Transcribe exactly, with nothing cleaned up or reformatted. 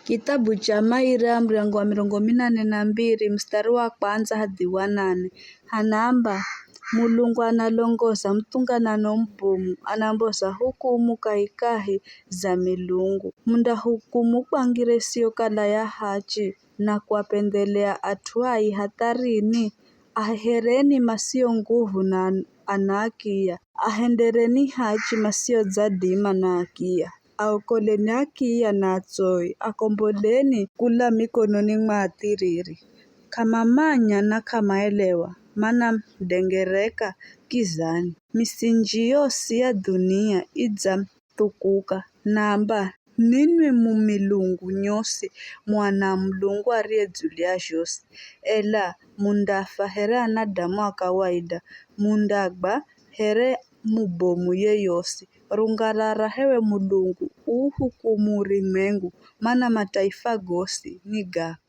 Kitabu cha Maira, mrengo wa mirongo minane na mbiri, mstari wa kwanza hadi wa nane, hanaamba, Mulungu analongoza muthunganano mubomu, anamboza hukumu kahikahi za milungu. Mundahukumu kwa ngira isiyokala ya hachi, na kuwapendhelea at'u ai hatha rini? Ahereni masio nguvu na anaakiya, ahendereni hachi masiodzadima na akiya, aokoleni akiya na atsoi, akomboleni kula mikononi mwa athiriri. K'amamanya na k'amaelewa, manadengereka kizani. Misinji yosi ya dhunia idzathukuka, naamba, Ninwi mu milungu nyosi mu ana a Mulungu ariye dzulu ya zhosi, ela mundafa here anadamu a kawaida, mundagwa here mubomu yeyosi. Rungarara h'ewe Mulungu, uuhukumu urumwengu, mana mataifa gosi ni gako.